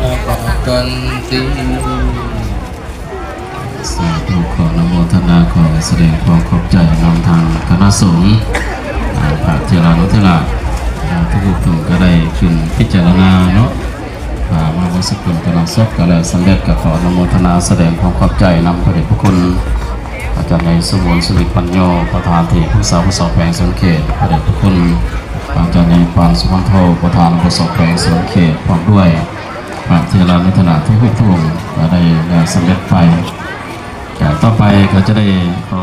ກັນຕິ ສາທຸ ຂໍອະນຸໂມທະນາ ຂໍສະແດງຄວາມຂອບໃຈນຳທາງຄະນະສົງ ອາ ພະເຖລານຸເຖລາ ອາ ທຸກໆຄົນກໍໄດ້ຂຶ້ນພິຈາລະນາເນາະ ອາ ມາບົດສະກຸນຕະນາສົບກໍແລ້ວສຳເລັດ ກໍຂໍອະນຸໂມທະນາສະແດງຄວາມຂອບໃຈນຳພະເດດພະຄຸນ ອາຈານໃຫຍ່ ສົມບູນ ສິລິປັນໂຍ ປະທານທີ່ປຶກສາ ປກສ ແຂວງສະຫວັນນະເຂດ, ພະເດດພະຄຸນ ອາຈານໃຫຍ່ ປານ ສຸວັນໂທ ປະທານ ປກສ ແຂວງສະຫວັນນະເຂດ ພ້ອມດ້ວຍພະເຖລານຸເຖລາທຸກໆອົງ ກໍໄດ້ແລ້ວສຳເລັດໄປ. ຈາກຕໍ່ໄປກໍຈະໄດ້ຂໍ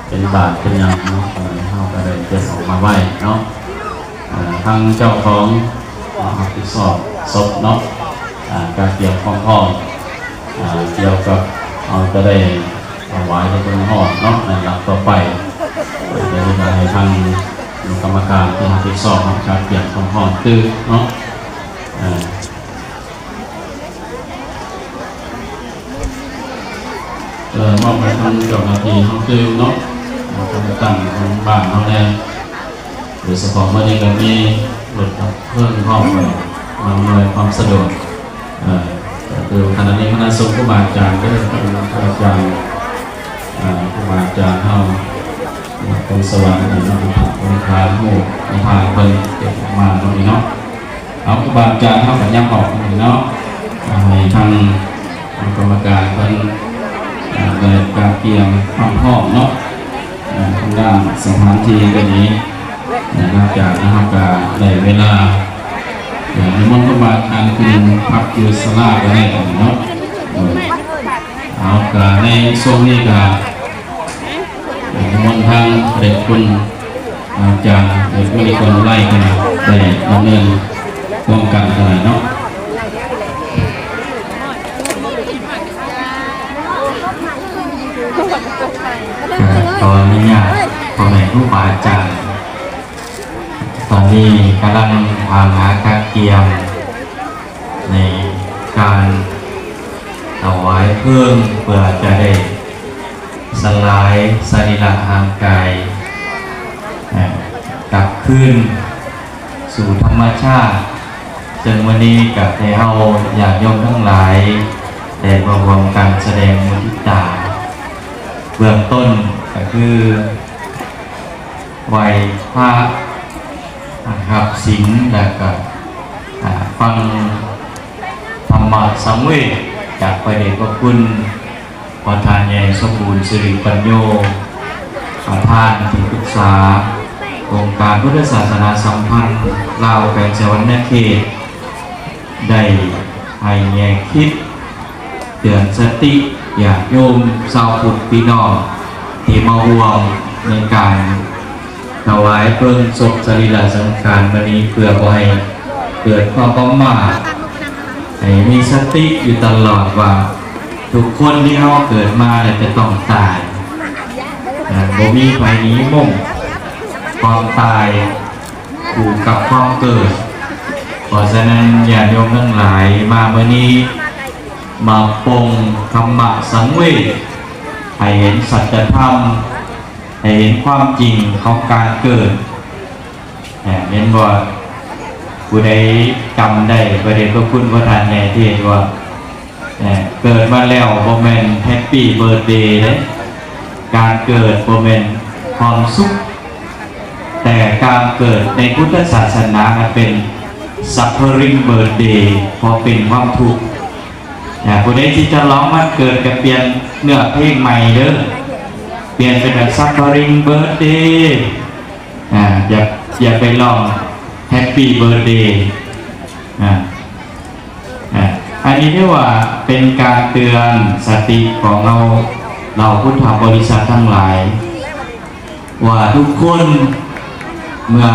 ເປັນບາດເປັນຫຍັງເນາະ ເຮົາກໍໄດ້ເກັບເອົາມາໄວ້ເນາະ ເອີ ທາງເຈົ້າຂອງ ເອີ ຮັບຜິດຊອບສົບເນາະ ເອີ ການກຽມຄວາມພ້ອມ ເອີ ກ່ຽວກັບ ເຮົາຈະໄດ້ຖວາຍໃຫ້ເພິ່ນຮອດເນາະ ໃນຫຼັງຕໍ່ໄປ ເອີ ດຽວນີ້ກໍໃຫ້ທາງກຳມະການທີ່ຮັບຜິດຊອບເນາະ ການກຽມຄວາມພ້ອມຕື່ມເນາະ ເອີ ເອີ ມອບໃຫ້ທາງເຈົ້າໜ້າທີ່ເຮົາຕື່ມເນາະ ເອີ ກຳມະການຂອງບ້ານເຮົາແດ່ ໂດຍສະເພາະມື້ນີ້ກໍມີລົດດັບເພີງພ້ອມ ມາອຳນວຍຄວາມສະດວກ ເອີ ກໍຄືຂະນະນີ້ຄະນະສົງ ຄູບາອາຈານເດີ ອາຈານ ເອີ ຄູບາອາຈານເຮົາ ວັດພົງສະຫວັນ ເນາະ ເພິ່ນພາ ເພິ່ນພາເພິ່ນເກັບອອກມາເນາະ ນີ້ເນາະ. ເອົາ ຄູບາອາຈານເຮົາກໍຍັງບອກເນາະ ໃຫ້ທາງກຳມະການເພິ່ນ ເອີ ໄດ້ການກຽມຄວາມພ້ອມເນາະ ເອີ ທາງດ້ານສະຖານທີ່ກໍດີ ເອີ ຫຼັງຈາກນັ້ນເຮົາກໍໄດ້ເວລາ ເອີ ນິມົນຄະບານການຂຶ້ນພັກຢູ່ສາລາກໍໄດ້ເນາະ ເອີ ເອົາ ກໍໃນຊ່ວງນີ້ກໍ ນິມົນທາງພະເດດຄຸນອາຈານເອກ ມະນີກອນ ໄລຄະນະ ໄດ້ດຳເນີນຮ່ວມກັນເນາະ ກໍຂໍອະນຸຍາດພໍ່ແມ່ຄູບາອາຈານ ຕອນນີ້ກຳລັງວາງຫາກະກຽມໃນການຖວາຍເພີງ ເພື່ອຈະໄດ້ ສະລາຍສະລີລະຮ່າງກາຍ ເອີ ກັບຄືນສູ່ທຳມະຊາດ ເຊິ່ງມື້ນີ້ກໍໃຫ້ເຮົາຍາດໂຍມທັງຫຼາຍໄດ້ມາຮ່ວມກັນສະແດງມຸທິຕາ ເບື້ອງຕົ້ນກໍຄືໄຫວ້ພະ ຮັບສິນ ແລ້ວກໍ ອາ ຟັງທຳມະສັງເວດຈາກພະເດດພະຄຸນ ພະທ່ານໃຫຍ່ ສົມບູນ ສິລິປັນໂຍ ປະທານທີ່ປຶກສາອົງການພຸດທະສາສະໜາສຳພັນລາວແຂວງສະຫວັນນະເຂດ ໄດ້ໃຫ້ແງ່ຄິດເຕືອນສະຕິຍາດໂຍມຊາວພຸດພີ່ນ້ອງທີ່ມາຮ່ວມໃນການ ຖວາຍເພີງສົບສະລີລະສັງຂານມື້ນີ້ ເພື່ອບໍ່ໃຫ້ເກີດຄວາມປະໝາດ, ໃຫ້ມີສະຕິຢູ່ຕະຫຼອດວ່າ ທຸກຄົນທີ່ເຮົາເກີດມາແລ້ວຈະຕ້ອງຕາຍ. ເອີ ບໍ່ມີໃຜໜີມົ້ງຄວາມຕາຍ ຄູ່ກັບຄວາມເກີດ. ເພາະສະນັ້ນ ຍາດໂຍມທັງຫຼາຍ ມາມື້ນີ້ ມາປົງທຳມະສັງເວດ ໃຫ້ເຫັນສັດຈະທຳ ໃຫ້ເຫັນຄວາມຈິງຂອງການເກີດ. ເຫັນບໍ່? ຜູ້ໃດຈຳໄດ້ ພະເດດພະຄຸນພະທ່ານໃຫຍ່ເທດວ່າ ເກີດມາແລ້ວບໍ່ແມ່ນ Happy Birthday ເດ້. ການເກີດບໍ່ແມ່ນຄວາມສຸກ, ແຕ່ການເກີດໃນພຸດທະສາສະໜານັ້ນເປັນ Suffering Birthday ເພາະເປັນຄວາມທຸກ. ອາ ຜູ້ໃດຊິສະຫຼອງວັນເກີດກໍປ່ຽນເນື້ອເພງໃໝ່ເດີ້, ປ່ຽນເປັນ Suffering Birthday. ອາ ຢ່າ ຢ່າໄປຮ້ອງ Happy Birthday. ອາ ອາ ອັນນີ້ຖືວ່າເປັນການເຕືອນສະຕິຂອງເຮົາ ເຫຼົ່າພຸດທະບໍລິສັດທັງຫຼາຍ ວ່າທຸກຄົນເມື່ອ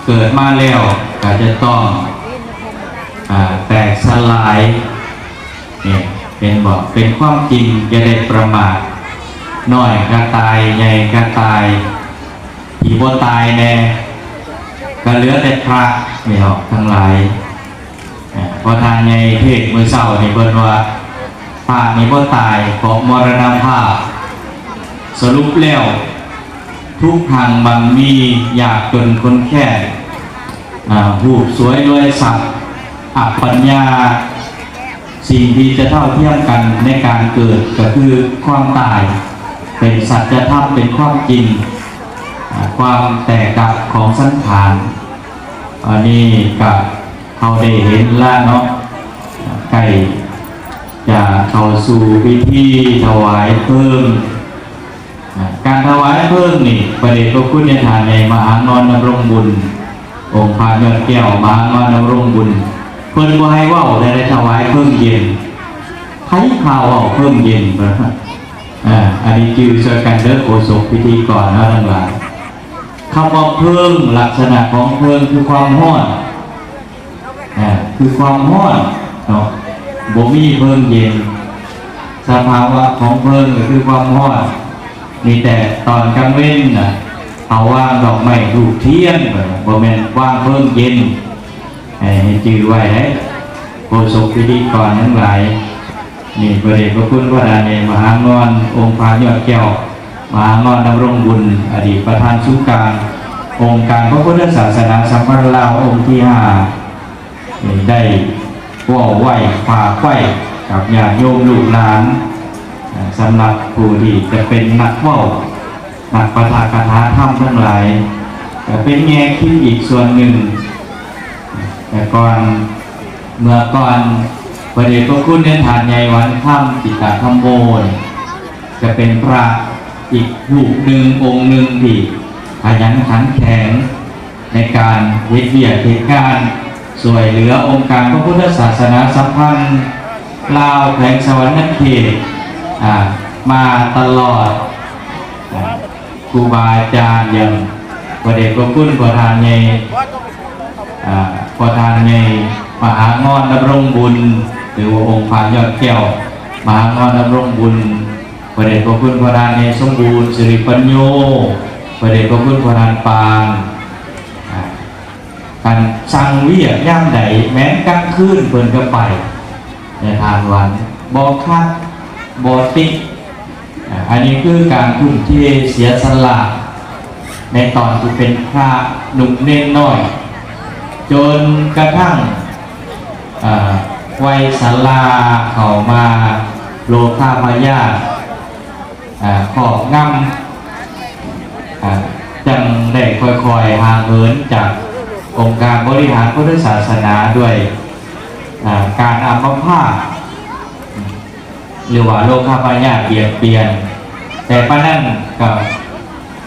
ເກີດມາແລ້ວກໍຈະຕ້ອງ ອາ ແຕກສະຫຼາຍ. ເຫັນ ເຫັນບໍ່? ເປັນຄວາມຈິງ, ຢ່າໄດ້ປະໝາດ. ນ້ອຍກໍຕາຍ, ໃຫຍ່ກໍຕາຍ, ທີ່ບໍ່ຕາຍແນ່ກໍເຫຼືອແຕ່ພະແລ້ວທັງຫຼາຍ. ເພາະທ່ານໃຫຍ່ເທດມື້ເຊົ້ານີ້ເພິ່ນວ່າ ພະນີ້ບໍ່ຕາຍເພາະມໍລະນະພາບ. ສະຫຼຸບແລ້ວ ທຸກຮັງບັງມີ ຍາກຈົນຄົນແຄ້ນ ອາ ຮູບສວຍລວຍຊັບ ອັບປັນຍາ ສິ່ງທີ່ຈະເທົ່າທຽມກັນໃນການເກີດກໍຄືຄວາມຕາຍ ເປັນສັດຈະທຳ ເປັນຄວາມຈິງ ອາ ຄວາມແຕກດັບຂອງສັງຂານ. ອັນນີ້ກະເຮົາໄດ້ເຫັນລະເນາະ ໃກ້ຈະເຂົ້າສູ່ພິທີຖວາຍເພີງ. ການຖວາຍເພີງນີ້ ພະເດດພະຄຸນຍາທ່ານໃຫຍ່ມະຫາງອນດຳລົງບຸນ ອົງພະຍອດແກ້ວມະຫາງອນດຳລົງບຸນ ເພິ່ນບໍ່ໃຫ້ເວົ້າໃດໆ ຖວາຍເພີງເຢັນ. ໃຜພາເວົ້າເພີງເຢັນ? ອາ ອັນນີ້ຈື່ຊ່ວຍກັນເດີ້ ໂຄສົກ ພິທີກອນເຮົາທັງຫຼາຍ. ຄຳວ່າເພີງ ລັກສະນະຂອງເພີງຄືຄວາມຮ້ອນ ອາ ຄືຄວາມຮ້ອນເນາະ ບໍ່ມີເພີງເຢັນ. ສະພາວະຂອງເພີງກໍຄືຄວາມຮ້ອນ ມີແຕ່ຕອນກາງເວັນນະ ເຂົາວາງດອກໄມ້ທູບທຽນ ບໍ່ແມ່ນວາງເພີງເຢັນ. ໃຫ້ ໃຫ້ຈື່ໄວ້ເດ້ ໂຄສົກ ພິທີກອນທັງຫຼາຍ. ນີ້ ພະເດດພະຄຸນພະທ່ານໃຫຍ່ມະຫາງອນ ອົງພະຍອດແກ້ວມະຫາງອນດຳລົງບຸນ ອະດີດປະທານສູນກາງອົງການພະພຸດທະສາສະໜາສຳພັນລາວ ອົງທີຫ້າ ນີ້ໄດ້ເວົ້າໄວ້ຝາກໄວ້ກັບຍາດໂຍມລູກຫຼານ ສຳລັບຜູ້ທີ່ຈະເປັນນັກເວົ້າ ນັກປະຖະກະຖາທຳທັງຫຼາຍ ກໍເປັນແງ່ຄິດອີກສ່ວນໜຶ່ງ. ແຕ່ກ່ອນ ເມື່ອກ່ອນ ພະເດດພະຄຸນທ່ານໃຫຍ່ ວັນຄຳ ຈິດຕະທຳໂມ ຈະເປັນພະອີກຮູບໜຶ່ງ ອົງໜຶ່ງ ທີ່ຂະຫຍັນຂັນແຂງໃນການເຮັດວຽກເຮັດງານ ຊ່ວຍເຫຼືອອົງການພະພຸດທະສາສະໜາສຳພັນລາວ ແຂວງສະຫວັນນະເຂດ ອາ ມາຕະຫຼອດ. ອາ ຄູບາອາຈານຢ່າງພະເດດພະຄຸນພໍ່ທ່ານໃຫຍ່ ອາ ພໍ່ທ່ານໃຫຍ່ມະຫາງອນດຳລົງບຸນ ຫຼືວ່າອົງພະຍອດແກ້ວມະຫາງອນດຳລົງບຸນ, ພະເດດພະຄຸນພໍ່ທ່ານໃຫຍ່ສົມບູນ ສິລິປັນໂຍ, ພະເດດພະຄຸນພໍ່ທ່ານປານ ອາ ຄັນສັ່ງວຽກຍາມໃດ ແມ່ນກາງຄືນເພິ່ນກໍໄປ ແຕ່ທ່ານວັນ ບໍ່ຂັດ ບໍ່ຕິ. ອາ ອັນນີ້ຄືການທຸ່ມເທເສຍສະຫຼະໃນຕອນທີ່ເປັນພະໜຸ່ມເນນນ້ອຍ ຈົນກະທັ່ງ ອາ ໄວຊະລາເຂົ້າມາ ໂລຄາພະຍາດ ອາ ຄອບງຳ ອາ ຈັ່ງໄດ້ຄ່ອຍໆຫ່າງເຫີນຈາກອົງການບໍລິຫານພຸດທະສາສະໜາດ້ວຍ ອາ ການອາມມະພາດ ຫຼືວ່າໂລຄາພະຍາດບຽດບຽນ. ແຕ່ປານນັ້ນກໍ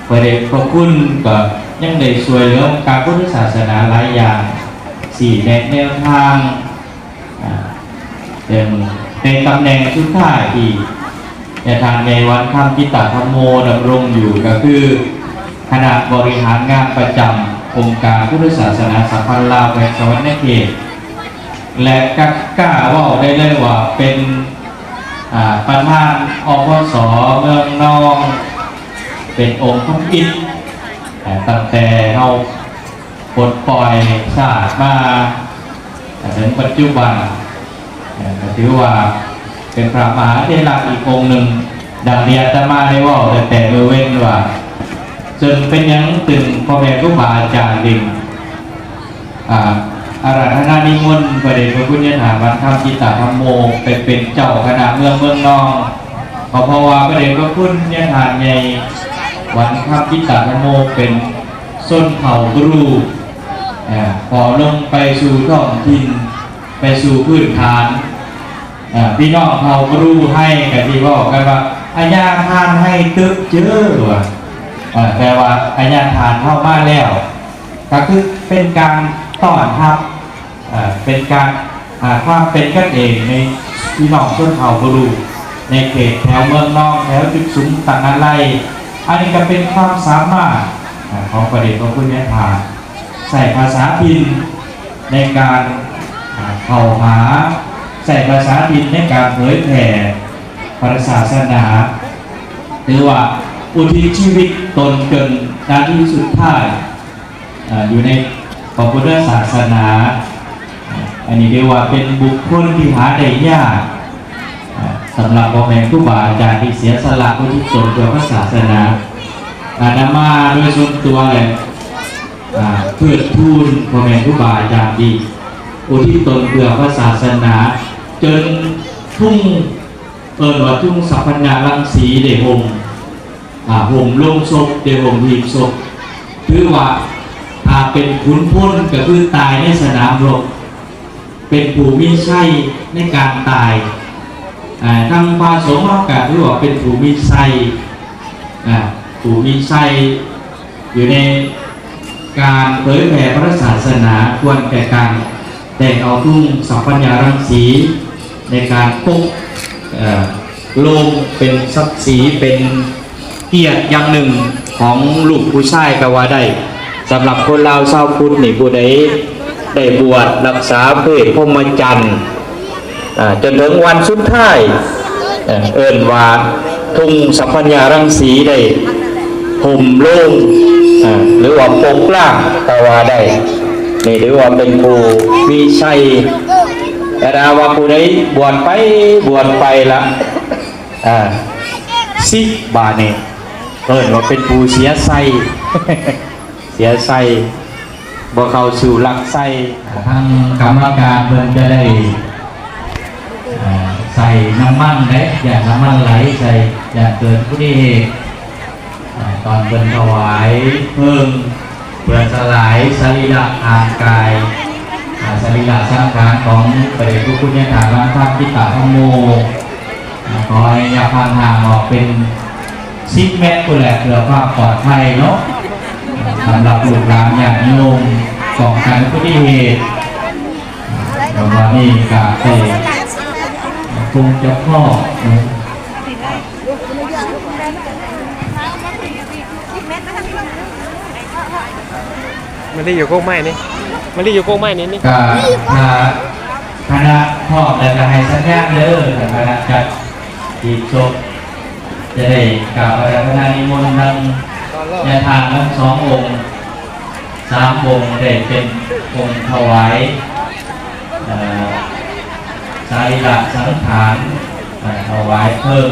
ພະເດດພະຄຸນກໍຍັງໄດ້ຊ່ວຍເຫຼືອອົງການພຸດທະສາສະໜາຫຼາຍຢ່າງ ຊີ້ແນະແນວທາງ ອາ ເປັນ ເປັນຕຳແໜ່ງສຸດທ້າຍທີ່ຍາທ່ານໃຫຍ່ວັນຄຳ ຈິດຕະທຳໂມ ດຳລົງຢູ່ ກໍຄືຄະນະບໍລິຫານງານປະຈຳອົງການພຸດທະສາສະໜາສຳພັນລາວ ແຂວງສະຫວັນນະເຂດ ແລະ ກໍກ້າເວົ້າໄດ້ເລີຍວ່າເປັນ ອາ ປະທານ ອພສ ເມືອງນອງ ເປັນອົງທຳອິດ ອາ ຕັ້ງແຕ່ເຮົາ ປົດປ່ອຍຊາດມາ ເຖິງປັດຈຸບັນ ກໍຖືວ່າເປັນພະມະຫາເຖລະອີກອົງໜຶ່ງ, ດັ່ງທີ່ອາດຕະມາໄດ້ເວົ້າຕັ້ງແຕ່ມື້ເວັນວ່າ ເຊິ່ງເປັນຫຍັງຈຶ່ງພໍ່ແມ່ຄູບາອາຈານຈຶ່ງ ອາ ອາລາທະນານິມົນພະເດດພະຄຸນຍາທ່ານວັນຄຳ ຈິດຕະທຳໂມ ໄປເປັນເຈົ້າຄະນະເມືອງເມືອງນອງ ກໍເພາະວ່າພະເດດພະຄຸນຍາທ່ານໃຫຍ່ວັນຄຳ ຈິດຕະທຳໂມ ເປັນ ຊົນເຜົ່າກະຣູ ອາ ພໍລົງໄປສູ່ທ້ອງຖິ່ນ ໄປສູ່ພື້ນຖານ ອາ ພີ່ນ້ອງເຜົ່າກະຣູໄຮກໍຊິເວົ້າກັນວ່າ ອາຍາທ່ານໄຮຕຶກເຈີ ວ່າ ອາ ແປວ່າ ອາຍາທ່ານເຮົາມາແລ້ວ ກໍຄືເປັນການຕ້ອນຮັບ ເປັນການ ຄວາມເປັນກັນເອງໃນພີ່ນ້ອງຊົນເຜົ່າກະຣູ ໃນເຂດແຖວເມືອງນອງ ແຖວຈຸດສຸມຕັນນາໄລ. ອັນນີ້ກໍເປັນຄວາມສາມາດຂອງພະເດດພະຄຸນຍາທ່ານ ໃຊ້ພາສາຖິ່ນໃນການເຂົ້າຫາ ໃຊ້ພາສາຖິ່ນໃນການເຜີຍແຜ່ພະສາສະໜາ ຖືວ່າອຸທິດຊີວິດຕົນຈົນນາທີສຸດທ້າຍ ເອີ ຢູ່ໃນພະພຸດທະສາສະໜາ ອັນນີ້ຖືວ່າເປັນບຸກຄົນທີ່ຫາໄດ້ຍາກ ສຳລັບພໍ່ແມ່ຄູບາອາຈານທີ່ເສຍສະຫຼະອຸທິດຕົນເພື່ອພະສາສະໜາ. ອາດຕະມາໂດຍສ່ວນຕົວແຫຼະ ອາ ເທີດທູນພໍ່ແມ່ຄູບາອາຈານທີ່ອຸທິດຕົນເພື່ອພະສາສະໜາ ຈົນທຸງ ເອີ້ນວ່າທຸງສັບພັນຍາລັງສີໄດ້ຫົ່ມ ອາ ຫົ່ມໂລງສົບ ໄດ້ຫົ່ມຫີບສົບ ຖືວ່າ ອາ ເປັນຂຸນພົນ ກໍຄືຕາຍໃນສະໜາມລົບ ເປັນຜູ້ມີໄຊໃນການຕາຍ. ອາ ທັງພະສົງເຮົາກໍຖືວ່າເປັນຜູ້ມີໄຊ ອາ ຜູ້ມີໄຊຢູ່ໃນການເຜີຍແຜ່ພະສາສະໜາ ຄວນແກ່ການ ໄດ້ເອົາທຸງສັບພັນຍາລັງສີໃນການປົກ ເອີ ໂລງ ເປັນສັກສີ ເປັນກຽດຢ່າງໜຶ່ງຂອງລູກຜູ້ຊາຍກໍວ່າໄດ້. ສຳລັບຄົນລາວຊາວພຸດນີ້ ຜູ້ໃດໄດ້ບວດຮັກສາເພດພົມມະຈັນ ເອີ ຈົນເຖິງວັນສຸດທ້າຍ ເອີ້ນວ່າທຸງສັບພັນຍາລັງສີໄດ້ຫົ່ມໂລງ ເອີ ຫຼືວ່າປົກລ່າງກໍວ່າໄດ້. ນີ້ຖືວ່າເປັນຜູ້ມີໄຊ ແຕ່ຖ້າວ່າຜູ້ໃດບວດໄປບວດໄປລະ ເອີ ສິບາດນີ້ ເອີ້ນວ່າເປັນຜູ້ເສຍໄຊ ເສຍໄຊ ບໍ່ເຂົ້າສູ່ຫຼັກໄຊ. ທາງກຳມະການເພິ່ນຈະໄດ້ ເອີ ໃສ່ນ້ຳມັນເດ້ ຢ້ານນ້ຳມັນໄຫຼໃສ່ ຢ້ານເກີດອຸບັດຕິເຫດ. ເອີ ຕອນເພິ່ນຖວາຍເພີງເພື່ອສະຫຼາຍສະລີລະຮ່າງກາຍ ເອີ ສະລີລະສັງຂານຂອງພະເດດພະຄຸນຍາທ່ານວັງຄຳ ກິດຕະທຳໂມ ຂໍໃຫ້ຢ່າຜ່ານຫ່າງອອກເປັນ ສິບແມັດພຸ້ນແຫຼະ ເພື່ອຄວາມປອດໄພເນາະ ສຳລັບລູກຫຼານຍາດໂຍມ ປ້ອງກັນອຸບັດຕິເຫດ. ແລ້ວວັນນີ້ກະໄດ້ຄົງຈະພໍເນາະ ມາລີຢູ່ກົກໄມ້ນີ້ ມາລີຢູ່ກົກໄມ້ນີ້ນີ້ ກະຖ້າຄະນະພ້ອມແລ້ວກະໃຫ້ສັນຍານເດີ ທາງຄະນະຈັດຮີບສົບ ຈະໄດ້ກາບອາລາທະນານິມົນທັງຍາທ່ານທັງສອງອົງ ສາມອົງ ໄດ້ເປັນອົງຖວາຍ ເອີ ສະລີລະສັງຂານ ເອີ ຖວາຍເພີງ.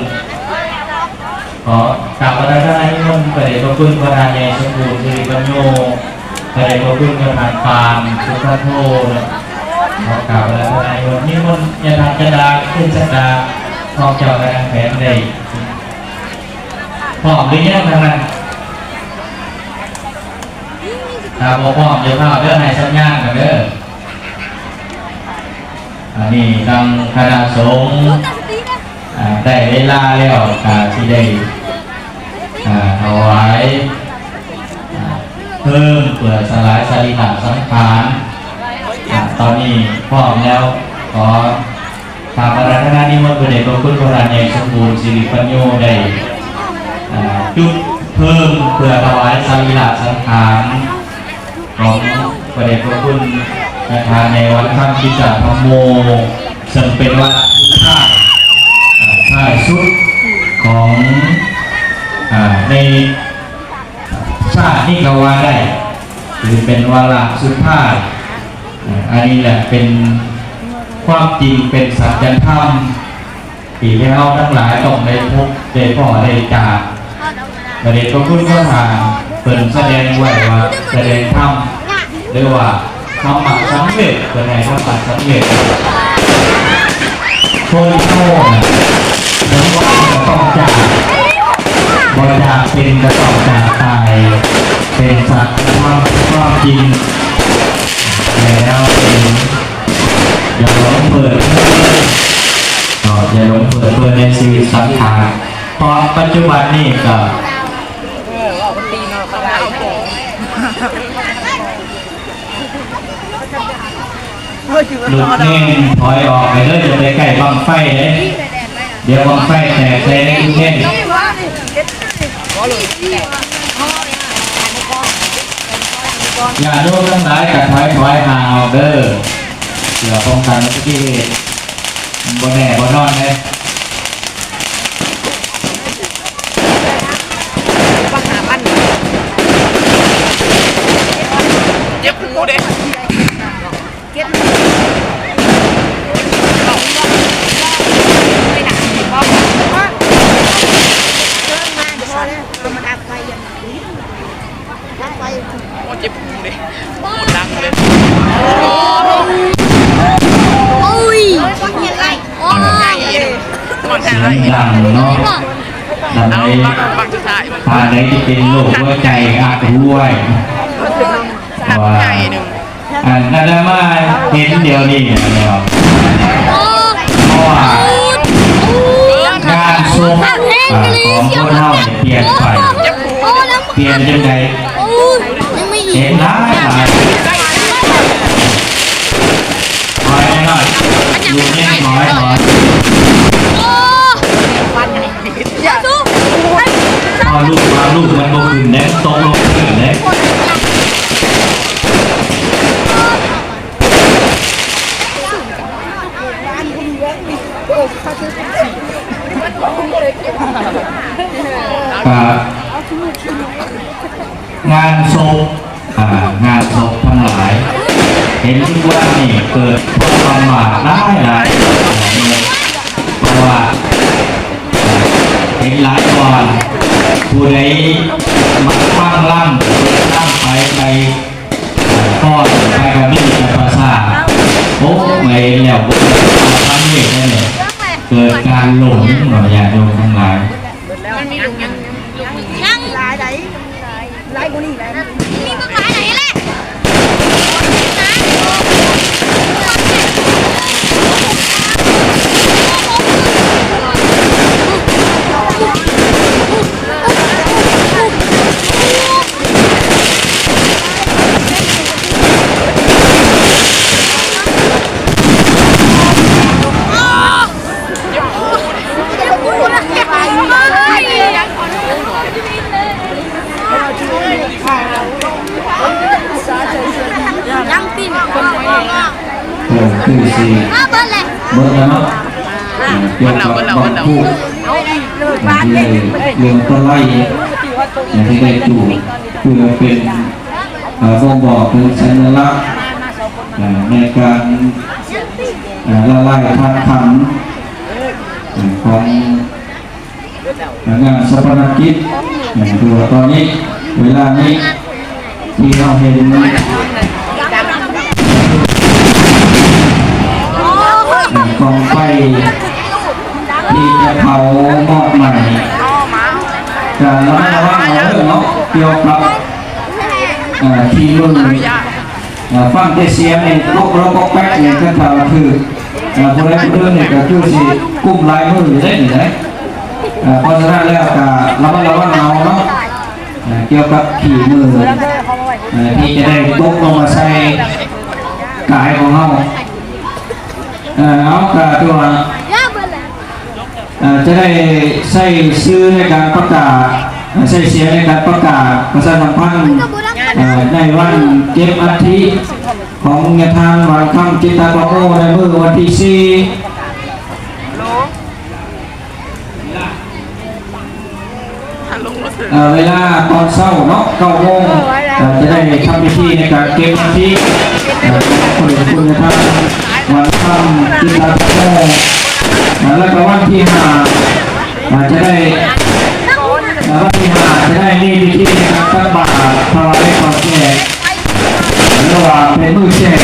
ຂໍກາບອາລາທະນານິມົນພະເດດພະຄຸນພະທ່ານໃຫຍ່ສົມບູນ ສິລິປັນໂຍ ພະເດດພະຄຸນພະທ່ານປານ ສຸພັນໂທ ເນາະ ຂໍກາບອາລາທະນານິມົນ ນິມົນຍາທ່ານຈັນດາ ເພັນສັກດາ ອອກຈາກການແຂວງໄດ້. ພ້ອມຫຼືຍັງທາງນັ້ນ? ຖ້າບໍ່ພ້ອມ ຢ່າຟ້າວເດີ ໃຫ້ສັນຍານກັນເດີ. ອັນນີ້ທາງຄະນະສົງ ອາ ໄດ້ເວລາແລ້ວ ກະຊິໄດ້ ອາ ຖວາຍ ອາ ເພີງເພື່ອສະຫຼາຍສະລີລະສັງຂານ. ອາ ຕອນນີ້ພ້ອມແລ້ວ ຂໍ ກາບອາລາທະນານິມົນພະເດດພະຄຸນພະທ່ານໃຫຍ່ສົມບູນ ສິລິປັນໂຍ ໄດ້ ເອີ ຈຸດເພີງເພື່ອຖວາຍສະລີລະສັງຂານຂອງພະເດດພະຄຸນຍາທ່ານໃຫຍ່ວັງຄຳ ກິດຕະທຳໂມ ເຊິ່ງເປັນວາລະສຸດທ້າຍ ເອີ ທ້າຍສຸດຂອງ ເອີ ໃນ ຊາດນີ້ກໍວ່າໄດ້ ຖືເປັນວາລະສຸດທ້າຍ. ອັນນີ້ແຫຼະເປັນຄວາມຈິງ ເປັນສັດຈະທຳ ທີ່ພວກເຮົາທັງຫຼາຍຕ້ອງໄດ້ພົບໄດ້ພໍ້ໄດ້ຈາກ. ພະເດດພະຄຸນພະທ່ານເພິ່ນສະແດງໄວ້ວ່າ ສະແດງທຳ ຫຼືວ່າ ທຳມະສັງເວດ ເພິ່ນໃຫ້ທຳມະສັງເວດ. ຄົນເຮົານະ ບໍ່ວ່າຈະຕ້ອງຈາກ ບໍ່ຈາກເປັນກໍຕ້ອງຈາກຕາຍ ເປັນສັດທຳຄວາມຈິງ. ແລ້ວເປັນ ຢ່າຫຼົງເພີດເພີນເນາະ ຢ່າຫຼົງເພີດເພີນໃນຊີວິດສັງຂານ ເພາະປັດຈຸບັນນີ້ກໍ ລູກແຮງຖອຍອອກໄປເດີ ຢ່າໄປໃກ້ບັ້ງໄຟເດ້ ດຽວບັ້ງໄຟແຕກໃສ່ລູກແຮງ. ຍາດໂຍມທັງຫຼາຍກໍຖອຍໆຫ່າງອອກເດີ ເພື່ອປ້ອງກັນອຸບັດຕິເຫດ ມັນບໍ່ແນ່ບໍ່ນອນເດ້. ເຈັບຫູເດ້. ເກັບ ດັງເນາະ ດຳໃດ ທ່ານໃດທີ່ເປັນໂລກຫົວໃຈອັກຮົ່ວ ເພາະວ່າອັນອາດຕະມາເຫັນດຽວນີ້ແລ້ວ ເພາະວ່າງານສົບ ອາ ຂອງຄົນເຮົານີ້ປ່ຽນໄປ ປ່ຽນຈັ່ງໃດ ເຫັນຫຼາຍໆ ຖອຍໜ້ອຍ ລູກນີ້ຖອຍ ຖອຍ ພໍລູກມາ ລູກມັນບໍ່ຂຶ້ນເດ້ ຕົກລົງພື້ນເດ້. ກະງານສົບ ອ່າ ງານສົບທັງຫຼາຍ ເຫັນທຸກວັນນີ້ເກີດຄວາມປະໝາດຫຼາຍໆ ເພາະວ່າ ເຫັນຫຼາຍບ່ອນ ຜູ້ໃດມັກຟັງລຳ ເປີດລຳໄປ ໄປຟ້ອນໄປກະມີແຕ່ປະສາດ ໂອ້ ມາເຫັນແລ້ວບໍ່ໄດ້ຟັງເລີຍ ເກີດການຫຼົງເນາະ ຍາດໂຍມທັງຫຼາຍ. ມັນມີລູກຍັງ ລູກໜຶ່ງ ຍັງຫຼາຍໃດ ຫຼາຍກວ່ານີ້ແຫຼະ ມີບັກຫຼາຍໃດແຫຼະ. ຍັງຕິດຄົນ ເອີ ຄືຊິເບິດແລ້ວເນາະ ເອີ ກ່ຽວກັບບັງຜູ້ທີ່ໄດ້ເລື່ອງຕະໄລທີ່ໄດ້ຈູດ ເພື່ອເປັນ ອ່າ ບົ່ງບອກເຖິງສັນຍະລັກ ອ່າ ໃນການ ອ່າ ລະລາຍທາດຂັນ ອ່າ ຂອງ ອ່າ ງານຊາປະນະກິດ ອ່າ ຄືວ່າຕອນນີ້ ເວລານີ້ທີ່ເຮົາເຫັນ ອ່າ ກອງໄຟທີ່ຈະເຜົາມອດໄໝ ກະລະມັດລະວັງເອົາເດີເນາະ ກ່ຽວກັບ ອ່າ ຂີ້ມື ອ່າ ຟັງແຕ່ສຽງນີ້ ກົກລອກກອກແກກນີ້ ຄັນຖ້າວ່າຖືກ ອ່າ ຜູ້ໃດຜູ້ໜຶ່ງນີ້ ກະຄືຊິກຸ້ມຫຼາຍມື້ຢູ່ເດ້ນີ້ເດ້. ອ່າ ເພາະສະນັ້ນແລ້ວກະລະມັດລະວັງເອົາເນາະ ອ່າ ກ່ຽວກັບຂີ້ມື ອ່າ ທີ່ຈະໄດ້ຕົກລົງມາໃສ່ກາຍຂອງເຮົາ. ເອີ ເອົາ ກະຖືວ່າ ເອີ ຈະໄດ້ໃຊ້ສື່ໃນການປະກາດ ໃຊ້ສຽງໃນການປະກາດປະຊາສຳພັນ ເອີ ໃນວັນເກັບອັດຖິຂອງຍາທ່ານ ຫວານຄຳ ຈິດຕະປະໂມ ໃນມື້ວັນທີສີ່ ເອີ ເວລາຕອນເຊົ້າເນາະ ເກົ້າໂມງ ເອີ ຈະໄດ້ທຳພິທີໃນການເກັບອັດຖິ ເອີ ຂອງພະເດດຄຸນຍາທ່ານ ຫວານຄຳ ຈິດຕະປະໂມ ເອີ ແລ້ວກະວັນທີຫ້າ ເອີ ຈະໄດ້ ເອີ ວັນທີຫ້າ ຈະໄດ້ມີພິທີໃນການຕັກບາດ ຖວາຍຂອງແຈກ ຫຼືວ່າເປັນມື້ແຈກ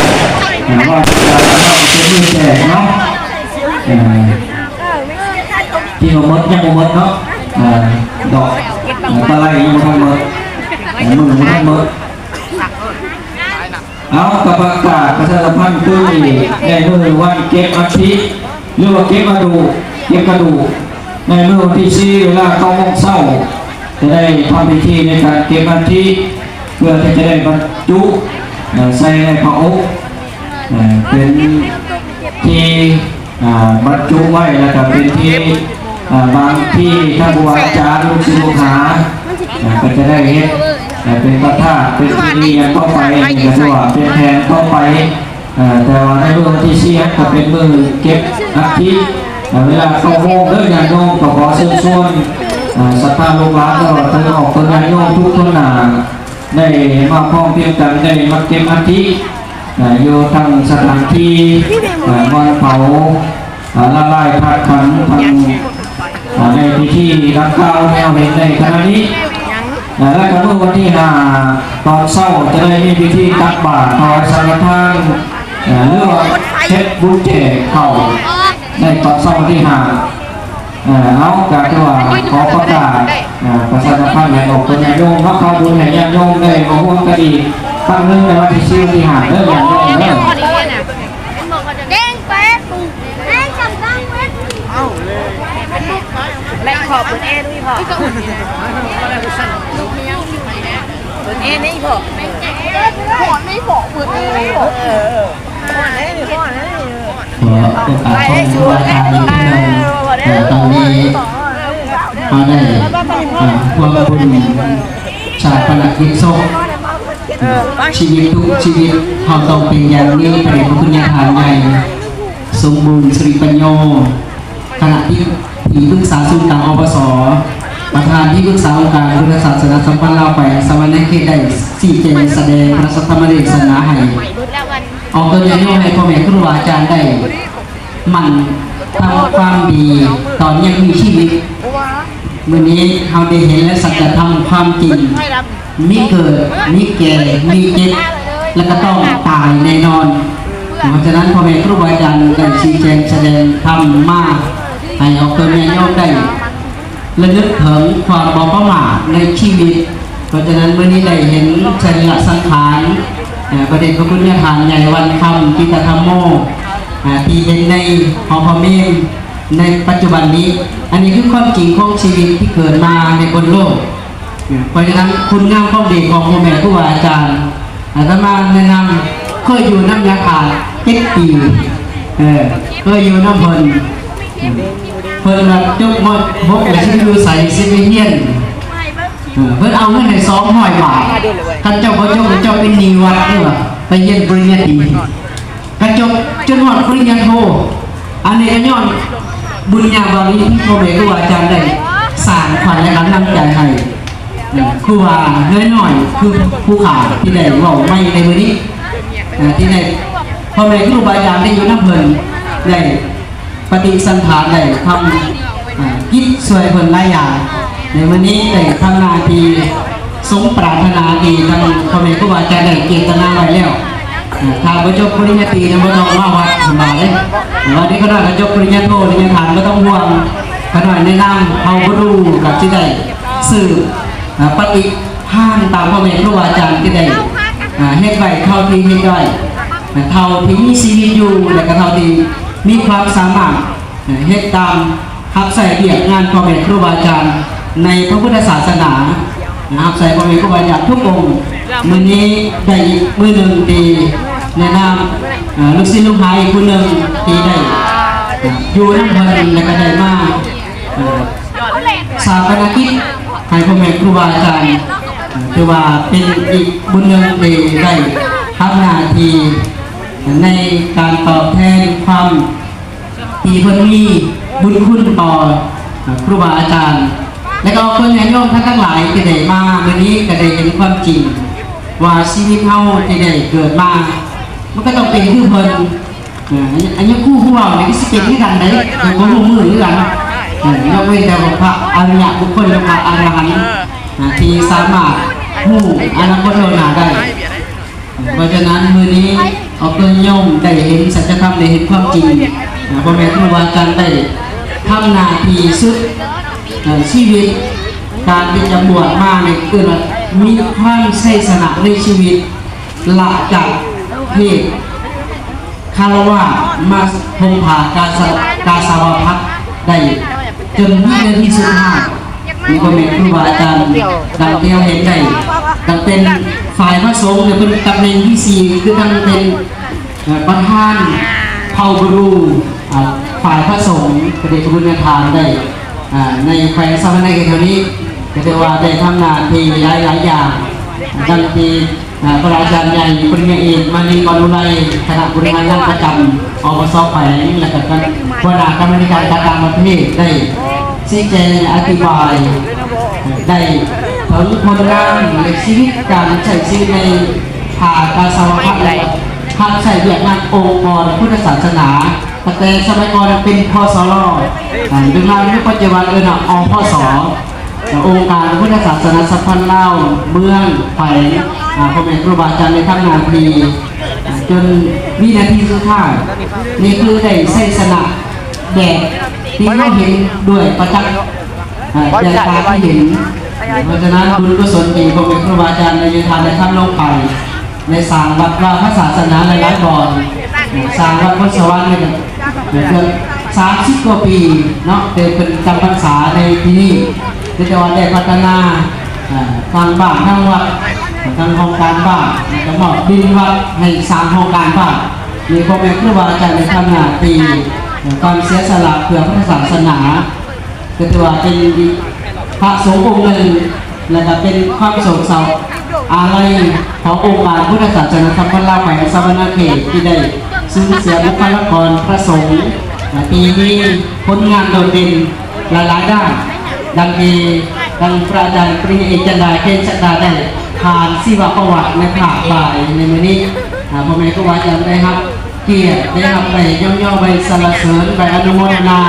ເອີ ວ່າເປັນມື້ແຈກເນາະ ເອີ ທີ່ວ່າໝົດ ຍັງບໍ່ໝົດເນາະ ເອີ ດອກ ເອີ ຕະໄລຍັງບໍ່ທັນໝົດ ເອີ ມື້ຍັງບໍ່ທັນໝົດ. ເອົາ ກະປະກາດປະຊາສຳພັນຄືນອີກ ໃນມື້ວັນເກັບອັດຖິ ຫຼືວ່າເກັບກະດູກ ເກັບກະດູກ ໃນມື້ວັນທີສີ່ ເວລາເກົ້າໂມງເຊົ້າ ຈະໄດ້ທຳພິທີໃນການເກັບອັດຖິ ເພື່ອທີ່ຈະໄດ້ບັນຈຸ ເອີ ໃສ່ໃນພະອົກ ເອີ ເປັນທີ່ ອ່າ ບັນຈຸໄວ້ ແລ້ວກະເປັນທີ່ ອ່າ ບາງທີ່ທ່ານຄູອາຈານ ລູກສິດລູກຫາ ອ່າ ກະຈະໄດ້ເຮັດ ເປັນພະທາດ ເປັນທີ່ນີ້ຫຍັງຕໍ່ໄປ ກະຖືວ່າເປັນແຜນຕໍ່ໄປ ເອີ ແຕ່ວ່າໃນມື້ວັນທີສີ່ ກະເປັນມື້ເກັບອັດຖິ ເວລາເກົ້າໂມງເດີ ຍາດໂຍມ ກະຂໍເຊີນຊວນ ເອີ ສັດທາລູກຫຼານ ຕະຫຼອດເຖິງອອກຕົນຍາດໂຍມທຸກຄົນໜ້າ ໄດ້ມາພ້ອມພຽງກັນ ໄດ້ມາເກັບອັດຖິ ເອີ ຢູ່ທາງສະຖານທີ່ ເອີ ບ່ອນເຜົາ ເອີ ລະລາຍທາດຂັນ ທາງ ເອີ ໃນພິທີດັ່ງກ່າວທີ່ເຮົາເຫັນໃນຂະນະນີ້ ເອີ ແລ້ວກະມື້ວັນທີຫ້າ ຕອນເຊົ້າຈະໄດ້ມີພິທີຕັກບາດ ຖວາຍສັງຄະທານ ເອີ ຫຼືວ່າເຮັດບຸນແຈກເຂົ້າ ໃນຕອນເຊົ້າວັນທີຫ້າ. ເອີ ເອົາ ກະຖືວ່າຂໍປະກາດ ເອີ ປະຊາສຳພັນໃຫ້ອອກຕົນຍາດໂຍມເນາະ ເຂົ້າບຸນໃຫ້ຍາດໂຍມໄດ້ມາຮ່ວມກັນອີກຄັ້ງໜຶ່ງໃນວັນທີສີ່ ວັນທີຫ້າເດີ ຍາດໂຍມເດີ. ແດງແປດ ແດງສຳຄັນເວີຍ ແລະຂໍເປີດແອດຸຍພໍ່ ເປີດແອນີ້ພໍ່ ເປີດແອນີ້ພໍ່ ເປີດແອນີ້ພໍ່ ເອີ ຂໍໂອກາດຂອງຄູບາອາຈານອີກເທື່ອໜຶ່ງ ເອີ ຕອນນີ້ເຮົາໄດ້ ເອີ ຮ່ວມບຸນຊາປະນະກິດສົບ ເອີ ຊີວິດທຸກຊີວິດເຮົາຕ້ອງເປັນຢ່າງນີ້ ພະເດດພະຄຸນຍາທ່ານໃຫຍ່ ສົມບູນ ສິລິປັນໂຍ ຄະນະທີ່ ທີ່ປຶກສາສູນກາງ ອພສ, ປະທານທີ່ປຶກສາອົງການພຸດທະສາສະໜາສຳພັນລາວແຂວງສະຫວັນນະເຂດ ໄດ້ຊີ້ແຈງສະແດງພະລາຊະທຳມະເດຊະນາໃຫ້ອອກຕົນຍາດໂຍມ ໃຫ້ພໍ່ແມ່ຄູບາອາຈານໄດ້ໝັ່ນທຳຄວາມດີຕອນຍັງມີຊີວິດ. ມື້ນີ້ເຮົາໄດ້ເຫັນແລະສັດຈະທຳຄວາມຈິງ ມີເກີດ ມີແກ່ ມີເຈັບ ແລະກະຕ້ອງຕາຍແນ່ນອນ. ເພາະສະນັ້ນ ພໍ່ແມ່ຄູບາອາຈານໄດ້ຊີ້ແຈງສະແດງທຳມາໃຫ້ອອກຕົນຍາດໂຍມໄດ້ລະນຶກເຖິງຄວາມບໍ່ປະໝາດໃນຊີວິດ. ເພາະສະນັ້ນ ມື້ນີ້ໄດ້ເຫັນສະລີລະສັງຂານ ເອີ ພະເດດພະຄຸນຍາທ່ານໃຫຍ່ ວັນຄຳ ກິດຕະທຳໂມ ເອີ ທີ່ເຫັນໃນຫໍພະເມນໃນປັດຈຸບັນນີ້. ອັນນີ້ຄືຄວາມຈິງຂອງຊີວິດທີ່ເກີດມາໃນບົນໂລກ. ເພາະສະນັ້ນ ຄຸນງາມຄວາມດີຂອງພໍ່ແມ່ຄູບາອາຈານ ອາດຕະມາແນະນຳ ເຄີຍຢູ່ນຳຍາທ່ານເຈັດປີ ເອີ ເຄີຍຢູ່ນຳເພິ່ນ ເພິ່ນວ່າຈົບ ມ.ຫົກ ແລ້ວຊິໄປຢູ່ໃສ ຊິໄປຮຽນ ເອີ ເພິ່ນເອົາເງິນໃຫ້ສອງຮ້ອຍບາດ ຄັນເຈົ້າບໍ່ຈົບ ເຈົ້າເປັນໜີ້ວັດເດີ ໄປຮຽນປະລິນຍາຕີ. ກະຈົບຈົນຮອດປະລິນຍາໂທ. ອັນນີ້ກະຍ້ອນບຸນຍາບາມີທີ່ພໍ່ແມ່ຄູບາອາຈານໄດ້ສ້າງຂວັນ ແລະກຳລັງໃຈໃຫ້ ເອີ ຄູບານ້ອຍໆ ຄືຜູ້ຂ້າທີ່ໄດ້ເວົ້າໃໝ່ໃນມື້ນີ້ ເອີ ທີ່ໄດ້ ພໍ່ແມ່ຄູບາອາຈານໄດ້ຢູ່ນຳເພິ່ນ ໄດ້ປະຕິສັນຖານ ໄດ້ທຳ ເອີ ກິດຊ່ວຍເພິ່ນຫຼາຍຢ່າງ. ໃນມື້ນີ້ໄດ້ທຳໜ້າທີ່ ສົມປາດຖະໜາທີ່ທາງພໍ່ແມ່ຄູບາອາຈານໄດ້ເຈດຕະນາໄວ້ແລ້ວ. ຖ້າບໍ່ຈົບປະລິນຍາຕີນະ ບໍ່ຕ້ອງມາວັດເພິ່ນວ່າເດ້. ວັດນີ້ຂະນ້ອຍກໍຈົບປະລິນຍາໂທ ປະລິນຍາຕາ ບໍ່ຕ້ອງຫ່ວງ. ຂະນ້ອຍແນະນຳ ເຮົາບໍ່ຮູ້ກໍຊິໄດ້ສືບປະຕິພານຕາມພໍ່ແມ່ຄູບາອາຈານທີ່ໄດ້ເຮັດໄວ້ ເທົ່າທີ່ເຮັດໄດ້ ເທົ່າທີ່ມີຊີວິດຢູ່ ແລະກໍເທົ່າທີ່ມີຄວາມສາມາດ ເຮັດຕາມ ຮັບໃຊ້ວຽກງານພໍ່ແມ່ຄູບາອາຈານໃນພະພຸດທະສາສະໜາ ຮັບໃຊ້ພໍ່ແມ່ຄູບາອາຈານທຸກອົງ. ມື້ນີ້ໄດ້ອີກມື້ໜຶ່ງທີ່ໃນນາມ ເອີ ລູກສິດລູກຫາອີກຜູ້ໜຶ່ງທີ່ໄດ້ ເອີ ຢູ່ນຳເພິ່ນ ແລະກະໄດ້ມາ ເອີ ຊາປະນະກິດໃຫ້ພໍ່ແມ່ຄູບາອາຈານ ເອີ ຖືວ່າເປັນອີກບຸນໜຶ່ງທີ່ໄດ້ທຳໜ້າທີ່ໃນການຕອບແທນຄວາມ ທີ່ເພິ່ນມີບຸນຄຸນຕໍ່ ເອີ ຄູບາອາຈານ ແລະກໍເພື່ອນຍາດໂຍມທ່ານທັງຫຼາຍທີ່ໄດ້ມາມື້ນີ້ ກໍໄດ້ເຫັນຄວາມຈິງວ່າຊີວິດເຮົາທີ່ໄດ້ເກີດມາ ມັນກໍຕ້ອງເປັນຄືເພິ່ນ. ເອີ ອັນນີ້ຄູຜູ້ເວົ້ານີ້ກໍຊິເປັນຄືກັນເດ້ ເພິ່ນບໍ່ຮູ້ມື້ຄືກັນ. ເອີ ຍົກເວັ້ນແຕ່ວ່າພະອະລິຍະບຸກຄົນ ຫຼື ພະອະລະຫັນ ເອີ ທີ່ສາມາດຮູ້ອະນາຄົດລ່ວງໜ້າໄດ້. ເພາະສະນັ້ນ ມື້ນີ້ອອກຕົນຍາດໂຍມໄດ້ເຫັນສັດຈະທຳ ໄດ້ເຫັນຄວາມຈິງ ພໍ່ແມ່ຄູບາອາຈານໄດ້ທຳໜ້າທີ່ສຸດ ເອີ ຊີວິດ ການທີ່ຈະບວດມານີ້ ເອີ້ນວ່າມີຄວາມໄຊຊະນະໃນຊີວິດ ລະຈາກເພດຄາລະວາດ ມາຫົ່ມຜ້າກາສາ ກາສາວະພັດໄດ້ ຈົນວິນາທີສຸດທ້າຍ. ນີ້ກໍແມ່ນຄູບາອາຈານ ດັ່ງທີ່ເຮົາເຫັນໄດ້ ຕັ້ງແຕ່ຝ່າຍພະສົງນີ້ເປັນຕຳແໜ່ງທີສີ່ ຄືທັງເປັນ ເອີ ປະທານເຜົ່າບຣູ ອາ ຝ່າຍພະສົງ ພະເດດພະຄຸນຍາທ່ານໄດ້ ອາ ໃນແຂວງສະຫວັນນະເຂດເຮົານີ້ ກໍຖືວ່າໄດ້ທຳໜ້າທີ່ຫຼາຍໆຢ່າງ ດັ່ງທີ່ ອາ ພະອາຈານໃຫຍ່ ປະລິນຍາເອກ ມານີ ມະໂນໄລ ຄະນະບໍລິຫານງານປະຈຳ ອພສ ແຂວງ ແລະກະ ກະ ຫົວໜ້າກຳມາທິການການຕ່າງປະເທດ ໄດ້ຊີ້ແຈງອະທິບາຍ ໄດ້ເຖິງຜົນງານ ແລະ ຊີວິດ ການໃຊ້ຊີວິດໃນຜ້າກາສາວະພັດ ແລະ ຮັບໃຊ້ວຽກງານອົງກອນພຸດທະສາສະໜາ ຕັ້ງແຕ່ສະໄໝກ່ອນເປັນ ພສລ ອາ ເປັນມາໃນປັດຈຸບັນເອີ້ນວ່າ ອພສ ອົງການພຸດທະສາສະໜາສຳພັນລາວ ເມືອງ ແຂວງ ອາ ພໍ່ແມ່ຄູບາອາຈານໄດ້ທຳໜ້າທີ່ ອາ ຈົນວິນາທີສຸດທ້າຍ ນີ້ຄືໄດ້ໄຊຊະນະແບບ ທີ່ເຮົາເຫັນດ້ວຍປະຈັກ ເອີ ແກ່ຕາທີ່ເຫັນ. ເພາະສະນັ້ນ ບຸນກຸສົນທີ່ພໍ່ແມ່ຄູບາອາຈານໄດ້ຍາທານໄດ້ທຳລົງໄປ ໄດ້ສ້າງວັດວາພະສາສະໜາຫຼາຍໆບ່ອນ, ສ້າງວັດພົນສະຫວັນນີ້ກໍເກືອບສາມສິບກວ່າປີເນາະ ແຕ່ເພິ່ນຈຳພັນສາໃນທີ່ນີ້ ແຕ່ວ່າໄດ້ພັດທະນາ ອ່າ ທາງບ້ານ ທາງວັດ ທາງຫ້ອງການບ້ານ ແລ້ວກໍມອບດິນວັດໃຫ້ສ້າງຫ້ອງການບ້ານ. ມີພໍ່ແມ່ຄູບາອາຈານໄດ້ທຳໜ້າທີ່ ການເສຍສະຫຼະເພື່ອພະສາສະໜາ ກໍຖືວ່າເປັນພະສົງອົງໜຶ່ງ ແລ້ວກໍເປັນຄວາມໂສກເສົ້າອາໄລຂອງອົງການພຸດທະສາສະໜາສາກົນລາວແຂວງສະຫວັນນະເຂດ ທີ່ໄດ້ສູນເສຍບຸກຄະລາກອນພະສົງ ທີ່ມີຜົນງານໂດດເດັ່ນ ຫຼາຍໆດ້ານ ດັ່ງທີ່ທ່ານພະອາຈານປະລິນຍາເອກ ຈັນດາ ເຄນສັກດາ ໄດ້ຜ່ານຊີວະປະຫວັດໃນພາກບ່າຍໃນມື້ນີ້. ອາ ພໍ່ແມ່ຄູບາອາຈານໄດ້ຮັບກຽດ ໄດ້ຮັບໃບຍ້ອງຍໍ ໃບສັນລະເສີນ ໃບອະນຸໂມທະນາ